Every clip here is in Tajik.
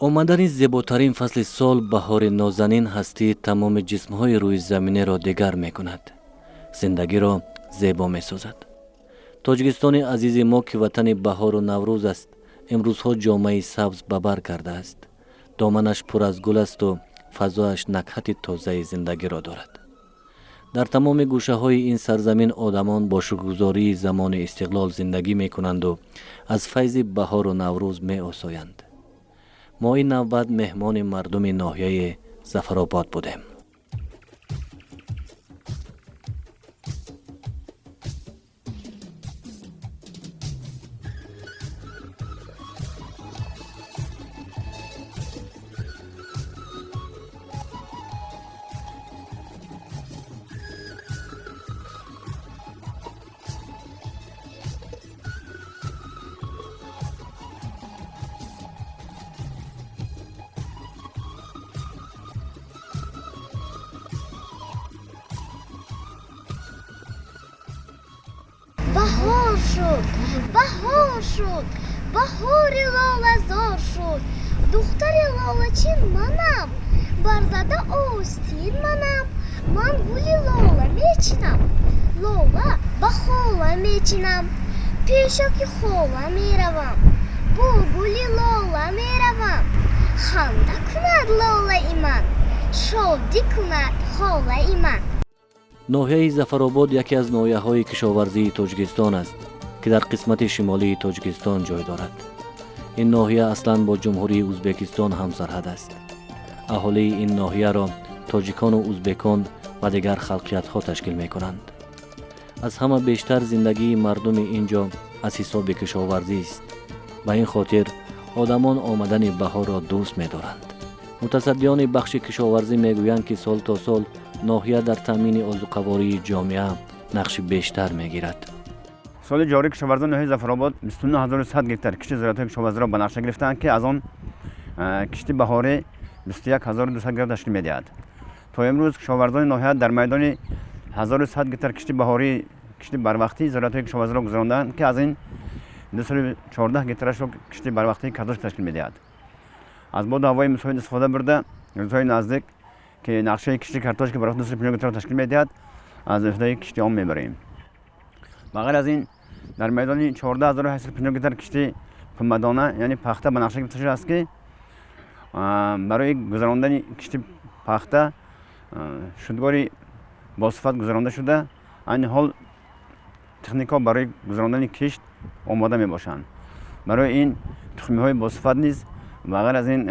Омадани зеботарин фасли сол, баҳори нозанин, ҳастии тамоми ҷисмҳои рӯи заминеро дигар мекунад, зиндагиро зебо месозад. Тоҷикистони азизи мо, ки ватани баҳору наврӯз аст, имрӯзҳо ҷомаи сабз ба бар кардааст. Доманаш пур аз гул асту фазоаш накҳати тозаи зиндагиро дорад. Дар тамоми гӯшаҳои ин сарзамин одамон бо шукргузории замони истиқлол зиндагӣ мекунанду аз файзи баҳору наврӯз меосоянд. Мо ин навбат меҳмони мардуми ноҳияи Зафаробод будем. Баҳор шуд, баҳор шуд, баҳори лолазор шуд. Духтари лолачин манам, барзада остин манам. Ман гули лола мечинам, лола ба хола мечинам. Пешоки хола меравам, бо гули лола меравам. Ханда кунад лолаи ман, шодӣ кунад холаи ман. Ноҳияи Зафаробод яке аз ноҳияҳои кишоварзии Тоҷикистон аст, ки дар қисмати шимолии Тоҷикистон ҷой дорад. Ин ноҳия аслан бо Ҷумҳурии Ӯзбекистон ҳамсарҳад аст. Аҳолии ин ноҳияро тоҷикону ӯзбекон ва дигар халқиятҳо ташкил мекунанд. Аз ҳама бештар зиндагии мардуми ин ҷо аз ҳисоби кишоварзист. Ба ин хотир одамон омадани баҳорро дӯст медоранд. Мутасаддиёни бахши кишоварзӣ мегӯянд, ки сол то сол ноҳия дар таъмини озуқавории ҷомеа нақши бештар мегирад. Соли ҷорӣ кишоварзони ноҳияи Зафаробод 29100 гектар кишти зироатҳои кишоварзиро ба нақша гирифтаанд, ки аз он кишти баҳорӣ 21200 гектар ташкил медиҳад. То имрӯз кишоварзони ноҳия дар майдони 1100 гектар кишти баҳорӣ, кишти барвақтии зироатҳои кишоварзиро гузарондаанд, ки аз ин 214 гектарашро кишти барвақтии картошка ташкил медиҳад. Аз боду ҳавои мусоид истифода бурда, рӯзҳои наздик, ки нақшаи кишти картошка барои 250 гектарро ташкил медиҳад, аз уҳдаи кишти он мебарем. Ба ғайр аз ин, дар майдони 14850 гектар кишти пунбадона, яъне пахта, ба нақша гирифта шудааст, ки барои гузарондани кишти пахта шудгори босифат гузаронда шуда, айни ҳол техникаҳо барои гузарондани кишт омода мебошанд. Барои ин тухмиҳои босифат низ, ба ғайр аз ин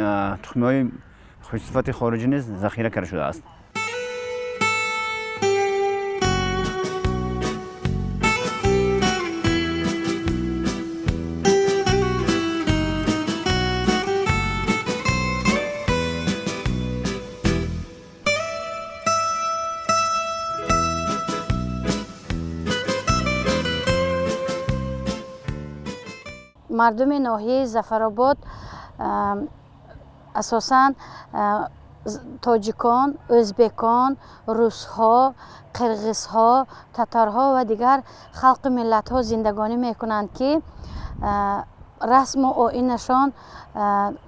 тухмиҳои хушсифати хориҷӣ низ захира карда шудааст. Мардуми ноҳияи Зафаробод асосан тоҷикон, ӯзбекон, русҳо, қирғизҳо, татарҳо ва дигар халқу миллатҳо зиндагонӣ мекунанд, ки расму оинашон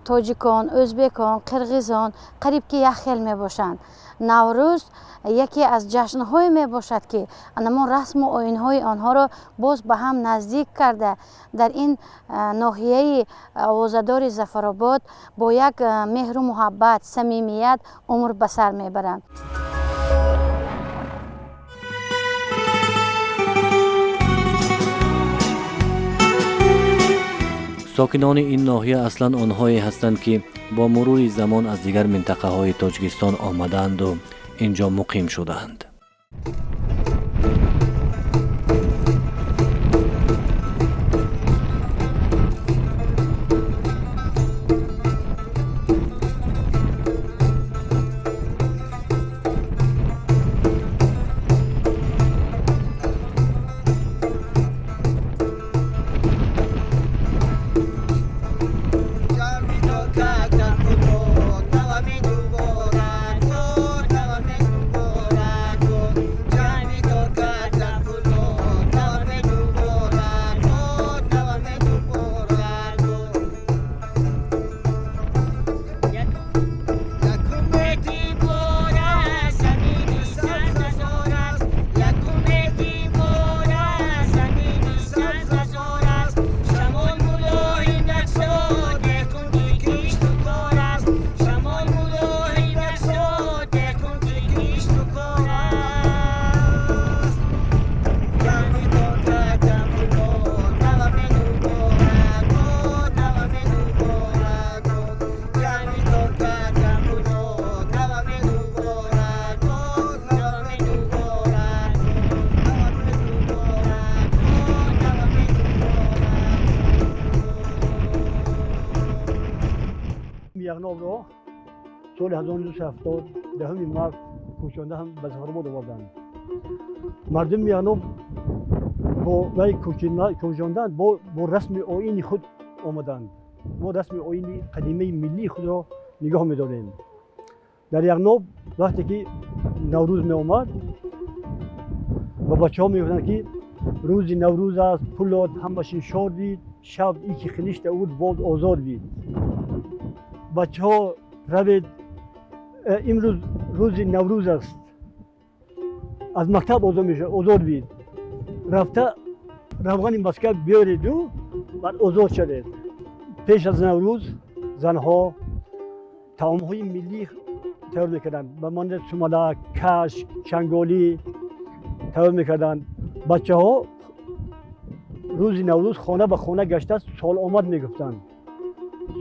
тоҷикон, ӯзбекон, қирғизон қариб ки як хел мебошанд. Наврӯз яке аз ҷашнҳое мебошад, ки анамон расму оинҳои онҳоро боз ба ҳам наздик карда, дар ин ноҳияи овозадори Зафаробод бо як меҳру муҳаббат, самимият умр ба сар мебаранд. Сокинони ин ноҳия аслан онҳое ҳастанд, ки бо мурури замон аз дигар минтақаҳои Тоҷикистон омадаанду ин ҷо муқим шудаанд. Яғнобро соли 1970 10 март кӯчонда ҳам ба Зафаробод оварданд. Мардуми Яғноб бо вай кӯчондан бо расми оини худ омаданд. Мо расми оини қадимаи миллии худро нигоҳ медорем. Дар Яғноб вақте ки Наврӯз меомад, ба бачаҳо мегуфтанд, ки рӯзи Наврӯз аст, пулод ҳамашин шод бид, шаб ики хиништа уд бод озод бид. Бачаҳо равед, имрӯз рӯзи Наврӯз аст, аз мактаб озод бид, рафта равғани маска биёреду баъд озод шавед. Пеш аз Наврӯз занҳо таомҳои миллӣ тайёр мекарданд, ба монанди сумалак, кашк, чанголӣ тайёр мекарданд. Бачаҳо рӯзи Наврӯз хона ба хона гашта сол омад мегуфтанд.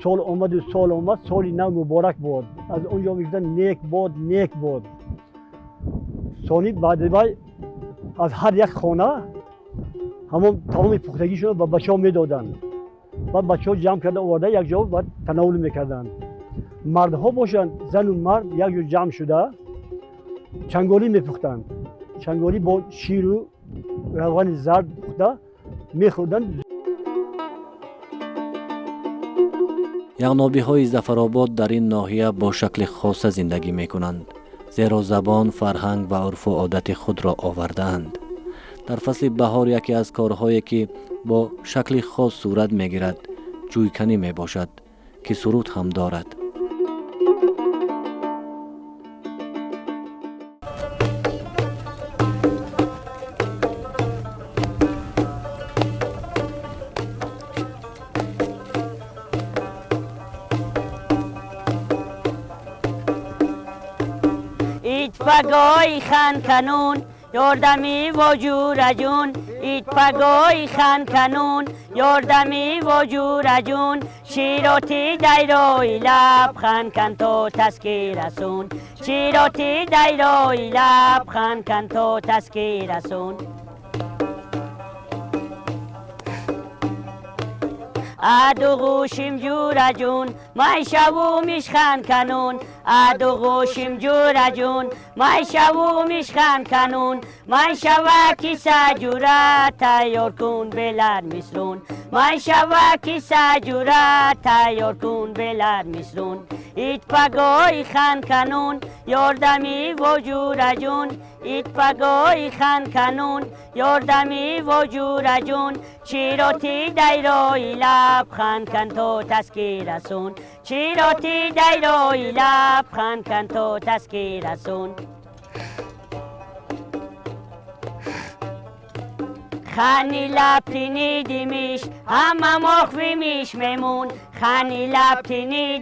Сол омаду сол омад, соли нав муборак бод. Аз он ҷо мегуфтанд нек бод, нек бод. Сони баъди вай аз ҳар як хона ҳамон таоми пухтагишонро ба бачаҳо медоданд. Баъд бачаҳо ҷамъ карда оварда як ҷо баъд тановул мекарданд. Мардҳо бошанд, зану мард як ҷо ҷамъ шуда чанголӣ мепухтанд. Чанголӣ бо ширу равғани зард пухта мехӯрданд. Яғнобиҳои Зафаробод дар ин ноҳия бо шакли хоса зиндагӣ мекунанд, зеро забон, фарҳанг ва урфу одати худро овардаанд. Дар фасли баҳор яке аз корҳое ки бо шакли хос сурат мегирад, ҷӯйканӣ мебошад, ки суруд ҳам дорад. پگای خان کنون یاردمی وجور جون، ایت پگای خان کنون یاردمی وجور جون، شیراتی دایرای لب خان کن تو تسکیرسون، شیراتی دایرای لب خان کن تو تسکیرسون. ادو غوشیم جورا جون مای شبو میشخان کنون، ادو غوشیم جورا جون مای شبو میشخان کنون، مای شوا کیسا جورا تیار کن بلر میسرون، مای شوا کیسا جورا تیار کن بلر میسرون. ایت پگای خان کنون یاردمی و جورا جون، ایت پگای خان کنون یاردمی و جورا جون، چیراتی دایرای لب خان کن تو تسکیرسون، چیراتی دایرای لب خان کن تو تسکیرسون. خانی لب دیمیش همه مخویمیش میمون، خانی لب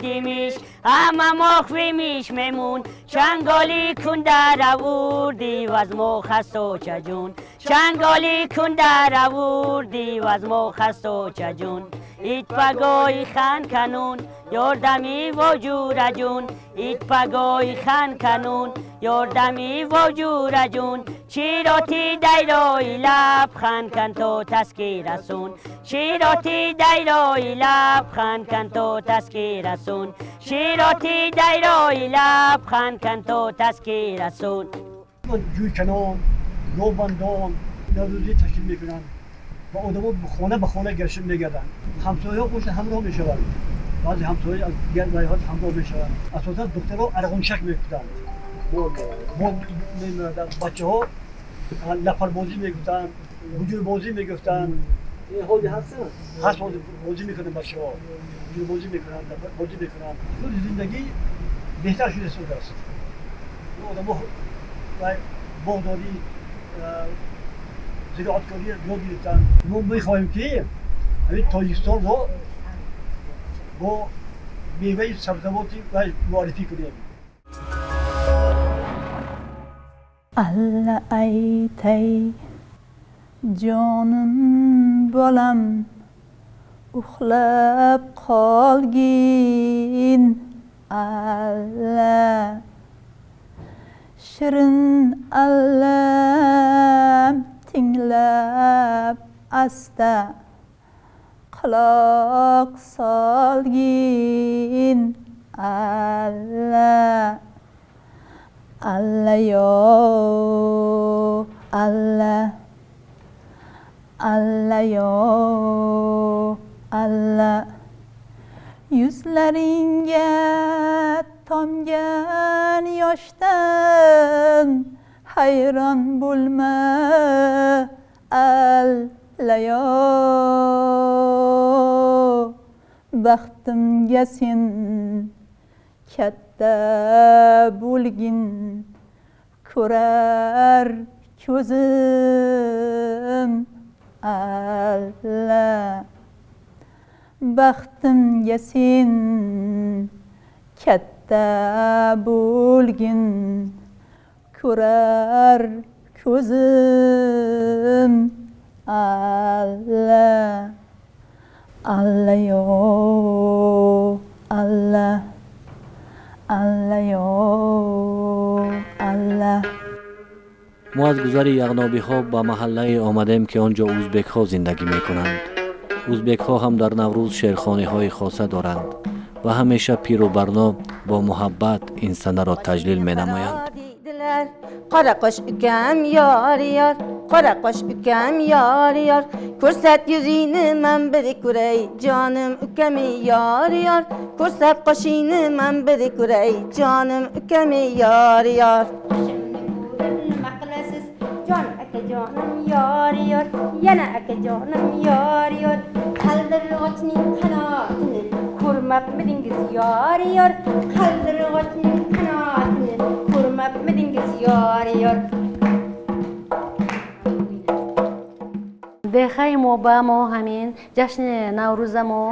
دیمیش همه مخویمیش میمون، چنگالی کن در آوردی و از مو خستو چجون، چنگالی کن در آوردی و از مو خستو چجون. ایت پگای خان کنون یاردمی و جورا جون، ایت پگای خان کنون یاردمی و جورا جون، چیراتی دایرای لب خان کن تو تسکیرسون، شیراتی دایرای لب خان کن تو تسکیرسون، شیراتی دایرای لب خان کن تو تسکیرسون. جویکنان، گوبندان نوروزی تشکیل میکنند و آدم‌ها خانه به خانه گشت میگردند. همسایه‌ها خودشون همراه میشوند. بعضی همسایه از دیگر جای‌ها همراه میشوند. اساسا دخترها ارغونچک میگفتند. با می‌مردند. بچه‌ها لپربازی میگفتند، بجوربازی میگفتند. این حالی هستن؟ هست، بازی میکنن بچه‌ها. بجوربازی میکنن، بازی میکنن. زندگی بهتر شده است. آدم‌ها باغداری، زراعتکاری یاد گرفتن. ما میخواهیم که همین تاجیکستان را با میوه سبزیجاتی معرفی کنیم. Alla aytay jonim bolam uxlab qolgin alla shirin allam tinglab asta quloq solgin Alla, alla yo, alla, alla yo, alla. Yuzlaringga tomgan yoshdan hayron bo'lma, alla yo. Baxtimga sen katta bo'lgin, ko'rar ko'zim alla. Baxtimga sen katta bo'lgin, ko'rar ko'zim alla. Alla yo, alla, alla yo, alla. Мо аз гузари яғнобиҳо ба маҳаллае омадем, ки он ҷо узбекҳо зиндагӣ мекунанд. Узбекҳо ҳам дар Наврӯз шеърхониҳои хоса доранд ва ҳамеша пиру барно бо муҳаббат ин санаро таҷлил менамоянд. Qoraqosh ukam yor yor, qoraqosh ukam yor yor, ko'rsat yuzingni man bir ko'ray, jonim ukam yor yor, ko'rsat qoshingni man bir ko'ray, jonim ukam yor yor. Qoshimni ko'rib nima qilasiz, jon akajonim yor yor, yana akajonim yor yor, qaldirg'ochning qanotini ko'rmabmidingiz yor yor, qaldirg'ochning qanotini ko'rmabmidingiz yor yor. Деҳаи мо ба мо ҳамин ҷашни Наврӯза мо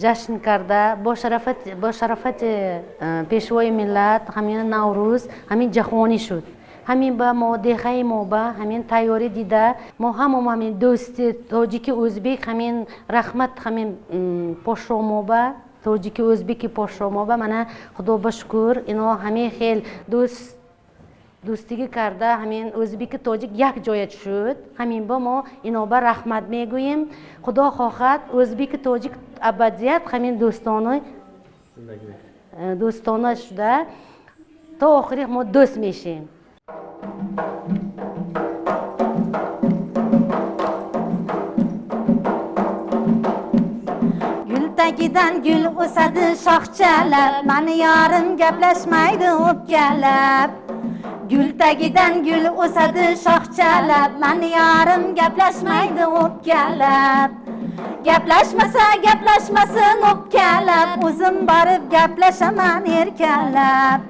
ҷашн карда бо шарафати пешвои миллат ҳамин Наврӯз ҳамин ҷаҳонӣ шуд. Ҳамин ба мо деҳаи мо ба ҳамин тайёрӣ дида мо ҳамон ҳамин дӯсти тоҷики ӯзбек ҳамин раҳмат ҳамин подшо мо ба тоҷики ӯзбеки подшо мо ба мана худо ба шукр ино ҳамин хел дӯстигӣ карда ҳамин ӯзбеки тоҷик як ҷоя шуд. Ҳамин ба мо ино ба раҳмат мегӯем. Худо хоҳад ӯзбеки тоҷик абадият ҳамин дӯстона шуда то охири мо дӯст мешем. Gul tagidan gul o'sadi shoxchalab, mani yorim gaplashmaydi o'pkalab. Gul tagidan gul o'sadi shoxchalab, mani yorim gaplashmaydi o'pkalab. Gaplashmasa gaplashmasin o'pkalab, o'zim borib gaplashaman erkalab.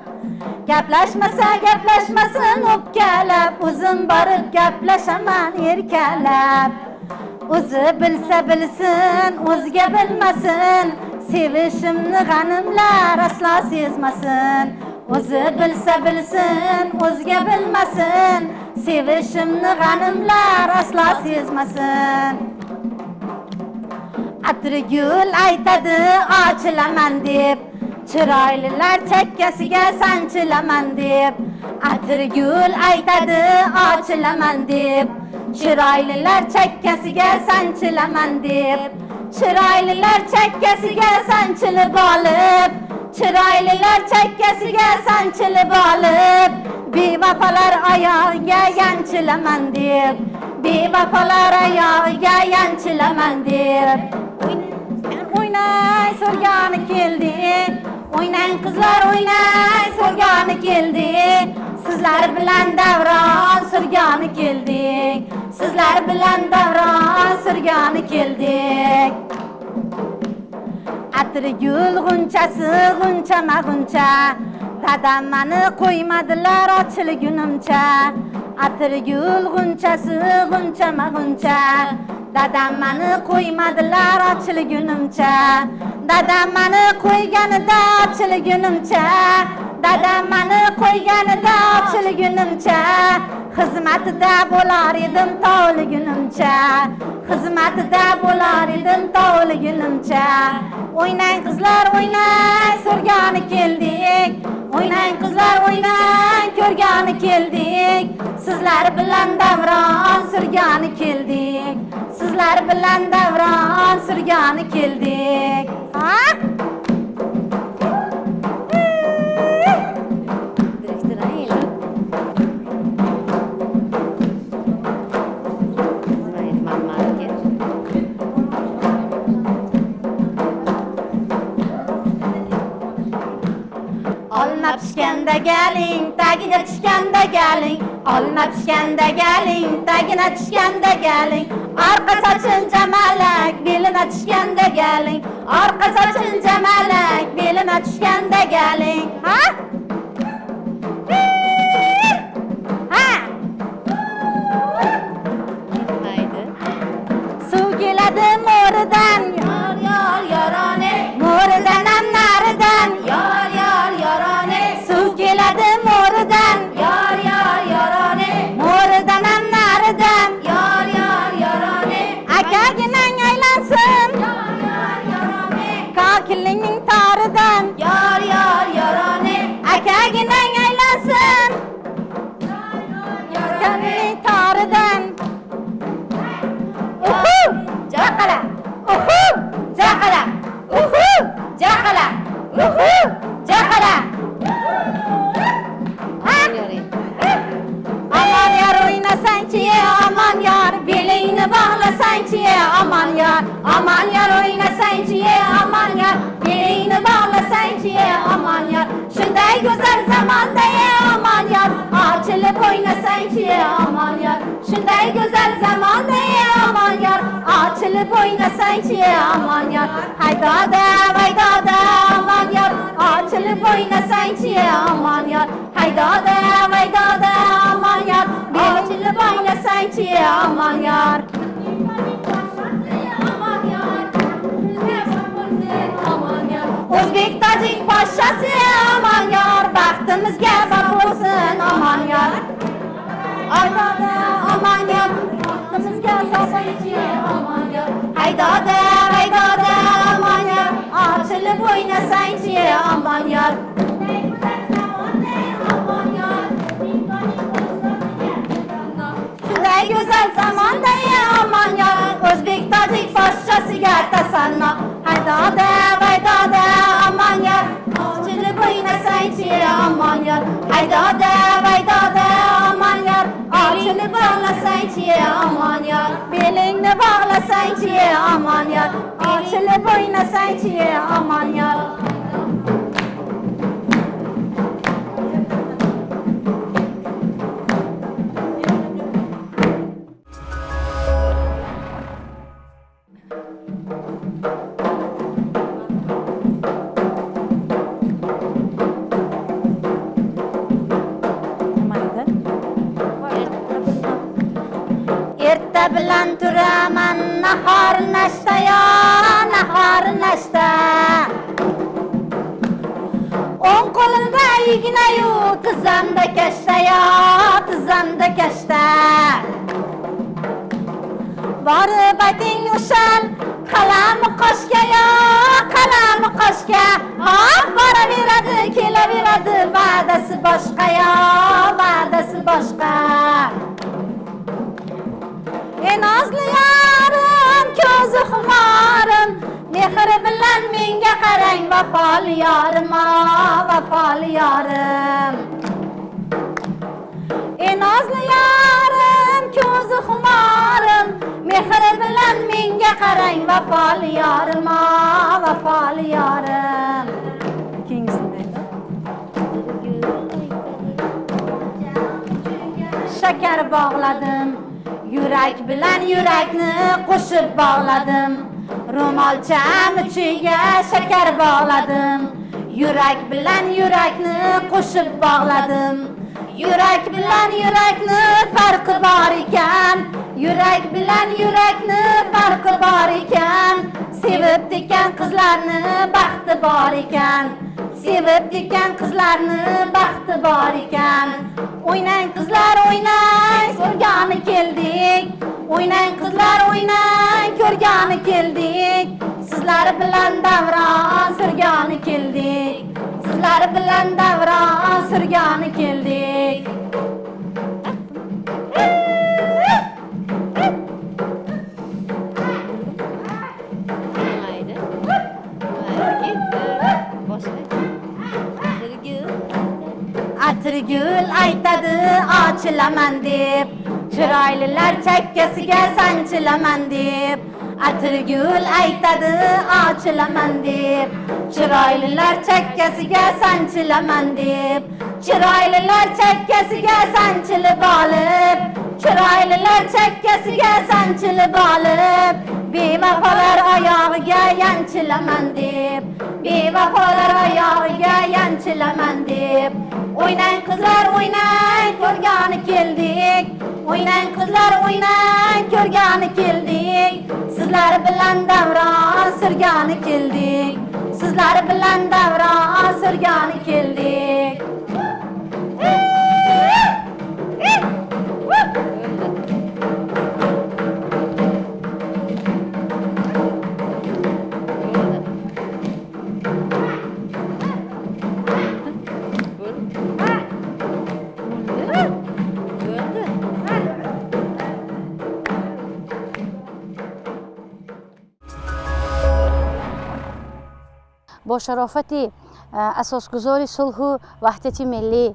Gaplashmasa gaplashmasin o'pkalab, o'zim borib gaplashaman erkalab. O'zi bilsa bilsin, o'zga bilmasin, sevishimni g'animlar aslo sezmasin. O'zi bilsa bilsin, o'zga bilmasin, sevishimni g'animlar aslo sezmasin. Atirgul aytadi ochilaman deb, chiroylilar chakkasiga sanchilaman deb. Atirgul aytadi ochilaman deb, chiroylilar chakkasiga sanchilaman deb. Chiroylilar chakkasiga sanchilib olib, chiroylilar chakkasiga sanchilib olib, bevafolar oyog'iga yanchilaman deb, bevafolar oyog'iga yanchilaman deb. O'ynay so'rgani keldi, o'ynang qizlar o'ynay so'rgani keldi, sizlar bilan davron surgani keldik, sizlar bilan davron surgani keldik. Atirgul g'unchasi g'unchama g'uncha, dadam mani qo'ymadilar ochilgunimcha. Atirgul g'unchasi g'unchama g'uncha, dadam mani qo'ymadilar ochilgunimcha. Dadam mani qo'yganida ochilgunimcha, dadam mani qo'yganida ochilgunimcha, xizmatida bo'lar edim tovligunimcha, xizmatida bo'lar edim tovligunimcha. O'ynang qizlar o'ynang so'rgani keldik, o'ynang qizlar o'ynang ko'rgani keldik, sizlar bilan davron surgani keldik, sizlar bilan davron surgani keldik. Ha? Tagiga tushganda galing, olma pishganda galing, tagina tushganda galing. Orqa sochin jamalak, belina tushganda galing. Orqa sochin jamalak, belina tushganda galing. Ha? Ha? Suv keladi mo'ridan, yor yor yorone, mo'ridan ham naridan, yor yor yorone. Suv keladi mo'ridan, yor yor yorone, mo'ridan ham naridan, yor yor yorone. Akaginang aylansin, yor yor yorone, kokilingning toridan, yor yor yorone. Akaginang aylansin, yor yor yorone, toridan. Uhu, jaqala, uhu, jaqala, uhu, jaqala, uhu, jaqala. Aman yor o'ynasangchi, aman yor, belingni bog'lasangchi, aman yor. Aman yor o'ynasangchi, aman yor, belingni bog'lasangchi, aman yor. Shunday go'zal zamonda, aman yor, ochilib o'ynasangchi, aman yor. Shunday go'zal zamonda, aman yor, ochilib o'ynasangchi, aman yor. Haydoda, vaydoda, aman yor, ochilib o'ynasangchi, aman yor. Haydoda, vaydoda, aman yor, ochilib o'ynasangchi, aman yor. O'zbek tojik podshosi, aman yor, baxtimizga bor bo'lsin, aman yor. Haydoda, aman yor, baxtimizga sog'inchi, aman yor. Haydoda, haydoda, aman yor, ochilib o'ynasangchi, aman yor. Shunday go'zal zamonda, aman yor, o'zbek tojik podshosiga tasanno. Haydoda, vaydoda, aman yor, ochilib o'ynasangchi, aman yor. Haydoda, vaydoda, aman yor, ochilib bog'lasangchi, aman yor. Belingni bog'lasangchi, aman yor, ochilib o'ynasangchi, aman yor. Erta bilan turaman, nahor nashta yo, nahor nashta. O'ng qo'limda ignayu, tizzamda kashta yo, tizzamda kashta. Borib ayting o'shal qalami qoshga yo, qalami qoshga. Hop, boraveradi, kelaveradi, va'dasi boshqa yo, va'dasi boshqa. Ey nozli yorim, ko'zi xumorim, mehri bilan menga qarang, vafoli yorim, vafoli yorim. Ey nozli yorim, ko'zi xumorim, mehri bilan menga qarang, vafoli yorim, vafoli yorim. Keyingisi nima? Shakar bog'ladim, yurak bilan yurakni qo'shib bog'ladim. Ro'molcham uchiga shakar bog'ladim. Yurak bilan yurakni qo'shib bog'ladim. Yurak bilan yurakni farqi bor ekan. Yurak bilan yurakni farqi bor ekan. Sevib tekan qizlarni baxti bor ekan. Sevib tekan qizlarni baxti bor ekan. O'ynang qizlar o'ynang, ko'rgani keldik. O'ynang qizlar o'ynang, ko'rgani keldik. Sizlar bilan davron surgani keldik. Sizlar bilan davron surgani keldik. Atirgul aytadi ochilaman deb, chiroylilar chakkasiga sanchilaman deb. Atirgul aytadi ochilaman deb, chiroylilar chakkasiga sanchilaman deb, chiroylilar chakkasiga sanchilib olib, chiroylilar chakkasiga sanchilib olib, bevafolar oyog'iga yanchilaman deb, bevafolar oyog'iga yanchilaman deb. O'ynang qizlar o'ynang, ko'rgani keldik, o'ynang qizlar o'ynang, ko'rgani keldik, sizlar bilan davron surgani keldik, sizlar bilan davron surgani keldik. Бо шарофати асосгузори сулҳу ваҳдати миллӣ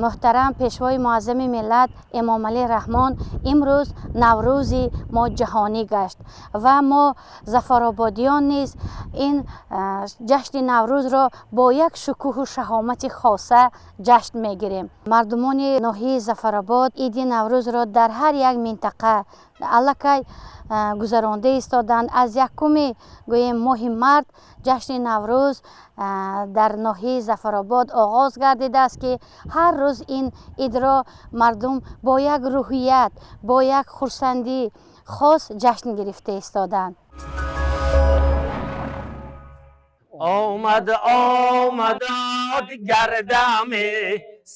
муҳтарам пешвои муаззами миллат Эмомалӣ Раҳмон имрӯз Наврӯзи мо ҷаҳонӣ гашт ва мо зафарободиён низ ин ҷашни Наврӯзро бо як шукӯҳу шаҳомати хоса ҷашн мегирем. Мардумони ноҳияи Зафаробод иди Наврӯзро дар ҳар як минтақа аллакай гузаронда истоданд. Аз якуми гӯем моҳи март ҷашни Наврӯз дар ноҳияи Зафаробод оғоз гардидааст, ки ҳар рӯз ин идро мардум бо як рӯҳият, бо як хурсандӣ хос ҷашн гирифта истоданд. Омад омадад гардаме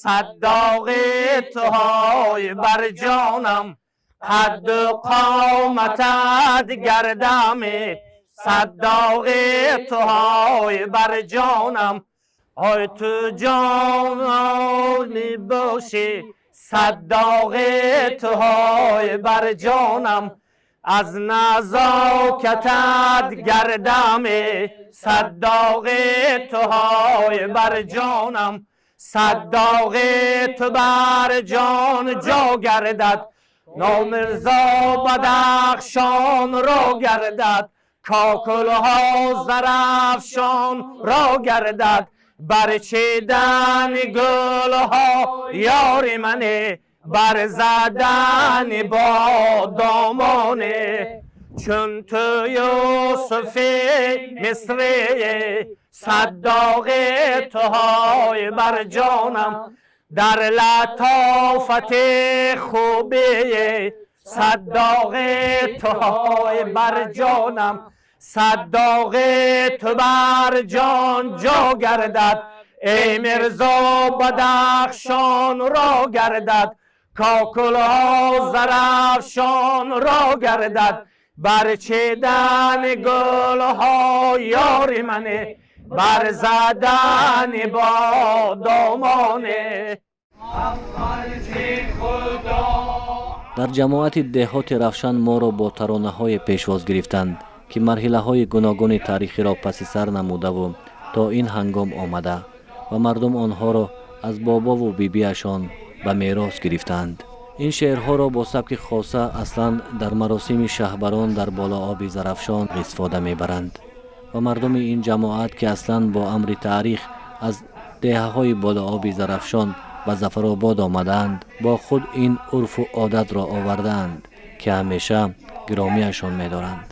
садоғи туҳой бар ҷонам, қадду қоматад гардаме садоғи туҳой бар ҷонам, ой ту ҷони бошӣ садоғи туҳой бар ҷонам, аз назокатат гардаме садоғи туҳой бар ҷонам, садоғи ту бар ҷон ҷо гардад, номирзо Бадахшон ро гардад, кокулҳо Зарафшон ро гардад, бар чидани гулҳо ёри мане, бар задани бодомоне, чун ту Юсуфи Мисрӣ садоғи туҳой бар ҷонам, дар латофати хубӣ садоғи туҳой бар ҷонам, садоғи ту бар ҷон ҷо гардад, эй Мирзо Бадахшон ро гардад, кокулҳо Зарафшон ро гардад, бар чидани гулҳо ёри мане, бар задани бодомоне. Дар ҷамоати деҳоти Равшан моро бо таронаҳое пешвоз гирифтанд, ки марҳилаҳои гуногуни таърихиро паси сар намудаву то ин ҳангом омада ва мардум онҳоро аз бобову бибиашон ба мерос гирифтанд. Ин шеърҳоро бо сабки хоса аслан дар маросими шаҳбарон дар болооби Зарафшон истифода мебаранд ва мардуми ин ҷамоат, ки аслан бо амри таърих аз деҳаҳои болооби Зарафшон ба Зафаробод омадаанд, бо худ ин урфу одатро овардаанд, ки ҳамеша гиромиашон медоранд.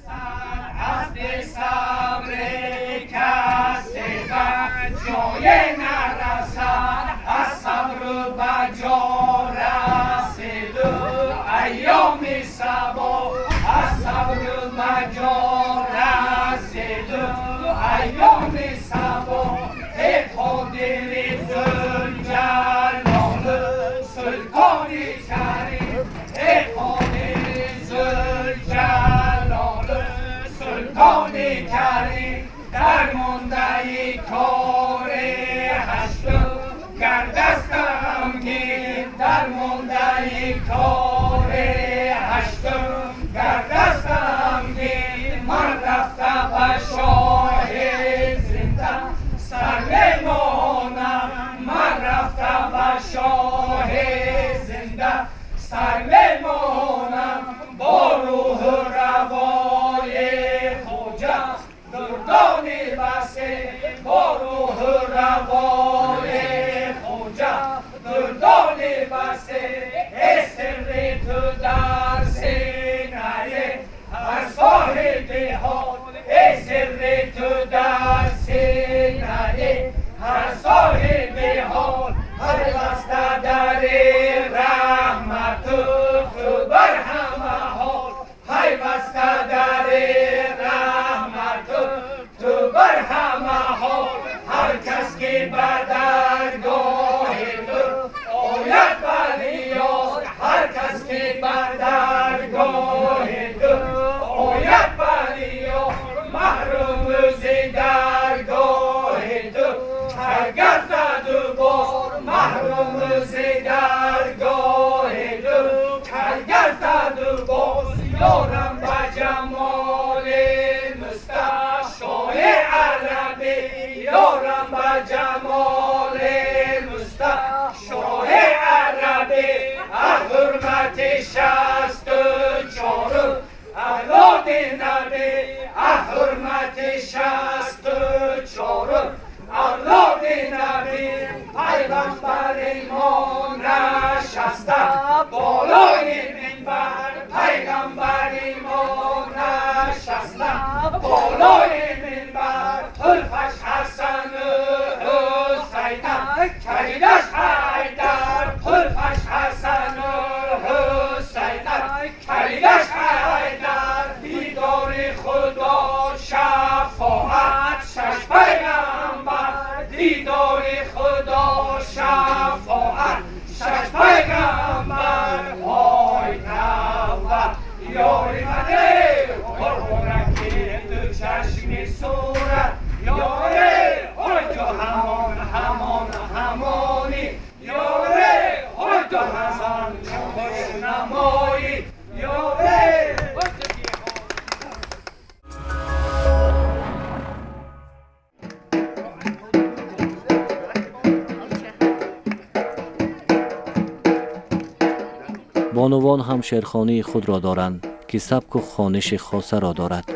سر میمانم با روح روای Бар даргоҳи ту ояд фарёд, маҳрум зи даргоҳи ту каргардад боз, маҳрум зи даргоҳи ту каргардад боз. Ёрам ба ҷамоли мусташои арабӣ, ёрам ба ҷамоли мусташои арабӣ. Ҳурмати 64 авлоди набӣ, ҳурмати 64 авлоди набӣ. Пайғамбари мо нишаста болои минбар, пайғамбари мо нишаста болои минбар. Тулфаш Ҳасану Ҳусайна, калидаш Ҳайдар, тулфаш Ҳасану Ҳусайна, калидаш Ҳайдар. Дидори Худо шафоат шаш пайғамбар, дидори Худо шафоат шаш пайғамбар. Ҳой тавба ёри мане, ғурғураки ду чашми сурат ёре, ҳой ту ҳамон ҳамон ҳамони ёре, ҳой ту ҳамон хушнамои ёре. Бонувон ҳам шеърхонии худро доранд, ки сабку хониши хосаро дорад.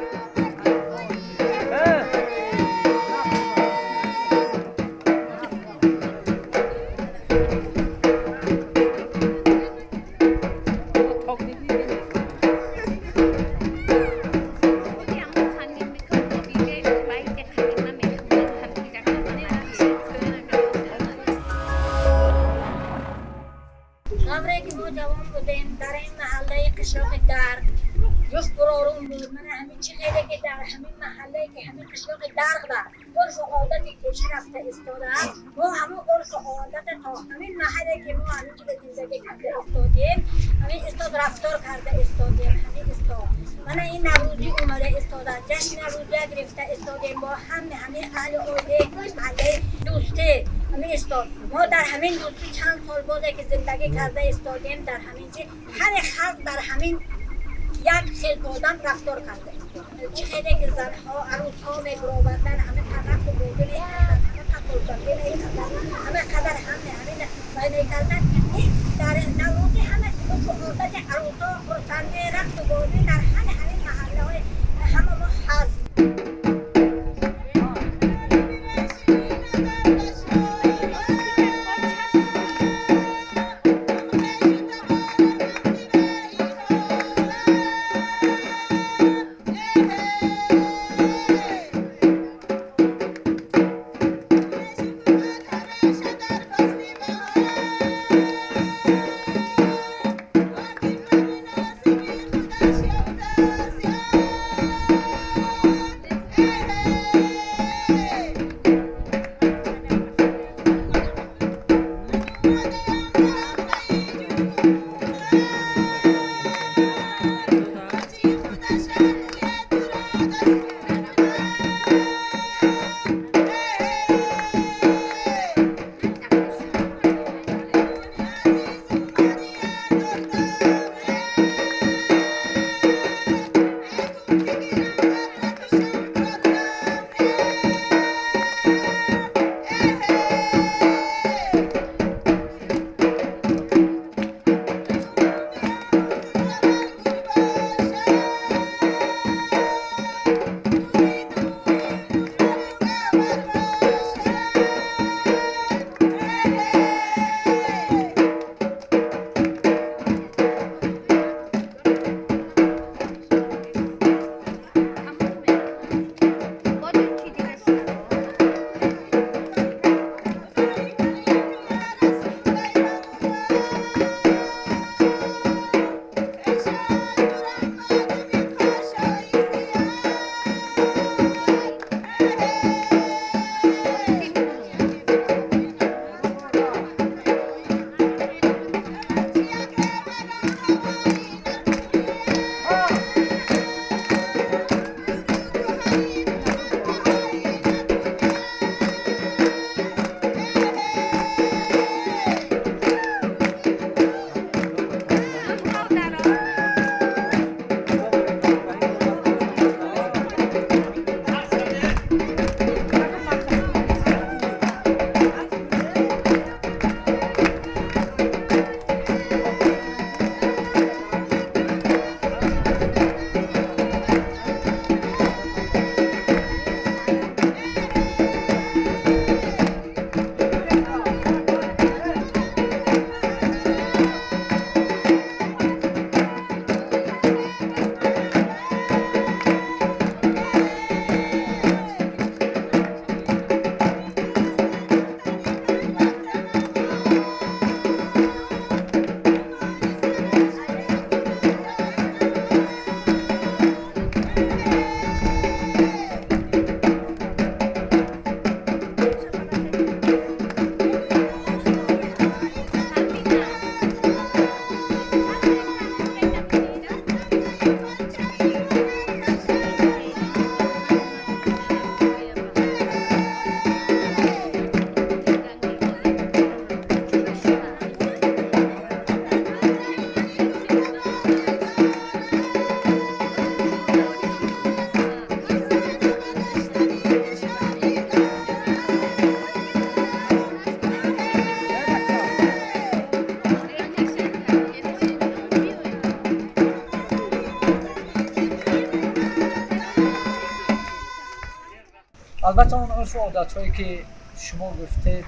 Албатта, он урфу одатҳое ки шумо гуфтед,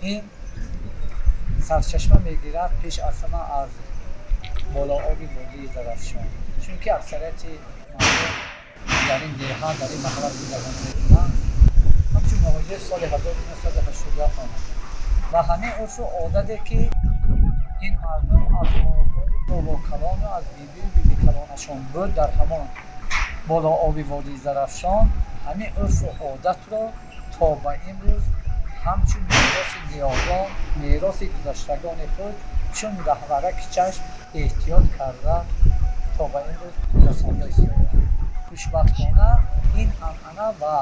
ин сарчашма мегирад пеш аз ҳама аз болооби водии Зарафшон, чунки аксарияти мардум дар ин деҳа, дар ин маҳалла зиндагонӣ мекунанд, ҳамчун муҳоҷир соли 1987 омад ва ҳамин урфу одате ки ин мардум аз бобои бобокалону аз бибию бибикалонашон буд дар ҳамон болооби водии Зарафшон, ҳамин урфу одатро то ба имрӯз ҳамчун мероси ниёгон, мероси гузаштагони худ, чун гаҳвораки чашм эҳтиёт карда то ба имрӯз расонда истодаанд. Хушбахтона, ин анъана ва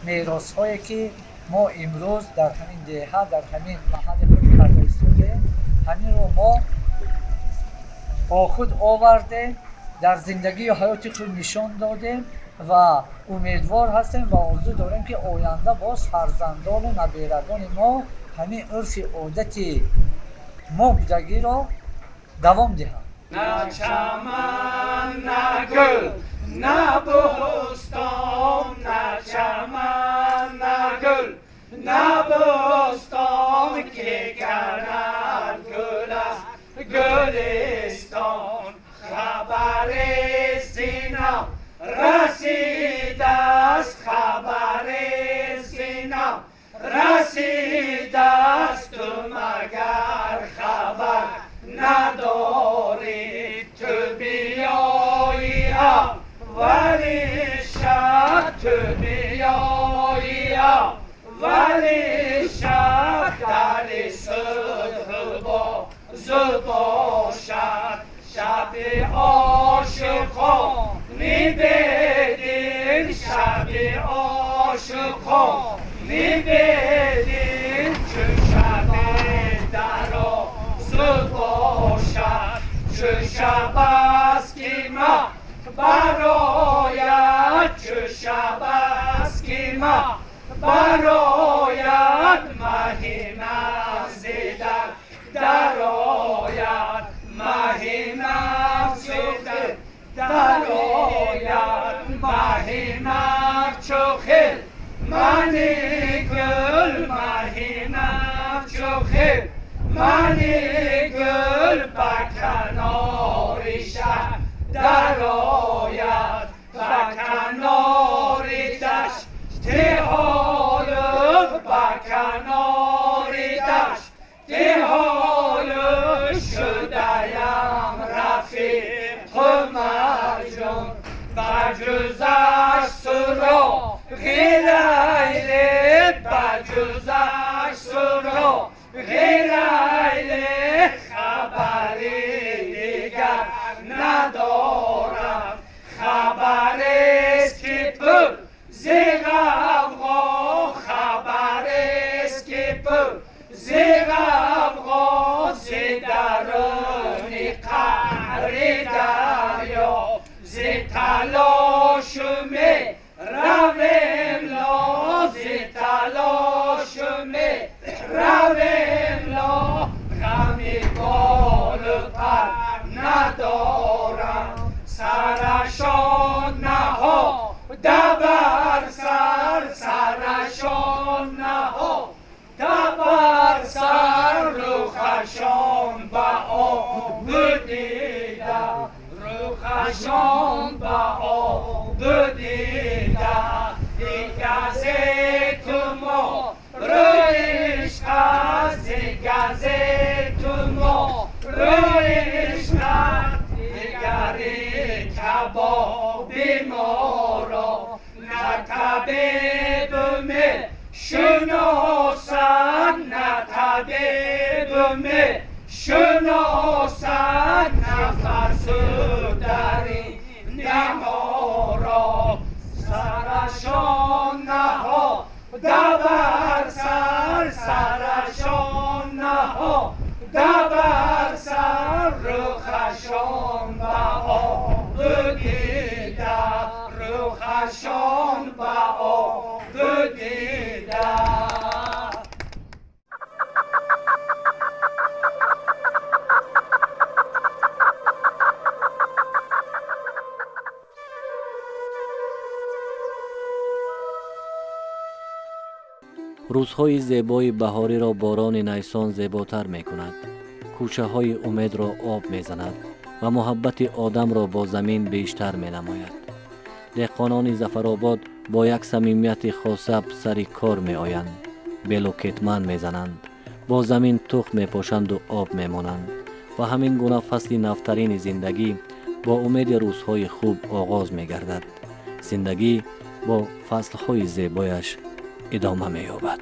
меросҳое ки мо имрӯз дар ҳамин деҳа, дар ҳамин маҳалли худ карда истодаем, ҳаминро мо бо худ овардем, дар зиндагию ҳаёти худ нишон додем ва умедвор ҳастем ва орзу дорем, ки оянда боз фарзандону наберагони мо ҳамин урфи одати мо будагиро давом диҳанд. На чаман, на гул, на бӯстон, на чаман, на гул, на бӯстон, ки кардад гул аз гулистон. Хабари зинам расидааст, хабари зинам расидааст, ту магар хабар надорӣ? Ту биёи аввали шаб, ту биёи аввали шаб, дари субҳ боз бошад. Шаби ошиқони бедил, шаби ошиқони бедил, чун шаби дароз бошад. Чун шаб аст, ки маҳ барояд, чун шаб аст, ки маҳ барояд, маҳи нағзи дар дарояд, маҳи нағзи дар дарояд, маҳи нағз чу хел мани гул, маҳи нағз чу хел мани гул, ба канори шаҳр дарояд, ба канори дашти ҳолу, ба канори дашти ҳолу, шудаям рафиқу Марҷон, ба ҷузаш суроғи Лайлӣ, ба ҷузаш суроғи Лайлӣ хабари дигар надорам. Хабарест, ки пур зи ғавғо, хабарест, ки пур зи ғавғо, зи даруни қаъри дарё, зи талошу меравем ло, зи талошу меравем ло, ғами болу пар надорам. Сарашон наҳода бар сар, сарашон наҳода бар сар, рухашон ба обу дида, рухашон ба обу дида, дигазе ту мо ишқ аст, дигазе ту мо ишқ аст, дигари кабоби моро на табибу мешуносад, на табибу мешуносад, на фарсудари наморо. Сарашон наҳода бар сар, сарашон наҳода бар сар, рухашон ба обу дида, рухашон ба обу дида. Рӯзҳои зебои баҳориро борони найсон зеботар мекунад, кӯчаҳои умедро об мезанад ва муҳаббати одамро бо замин бештар менамояд. Деҳқонони Зафаробод бо як самимияти хоса сари кор меоянд, белу кетман мезананд, бо замин тухм мепошанду об мемонанд ва ҳамин гуна фасли навтарини зиндагӣ бо умеди рӯзҳои хуб оғоз мегардад. Зиндагӣ бо фаслҳои зебояш идома меёбад.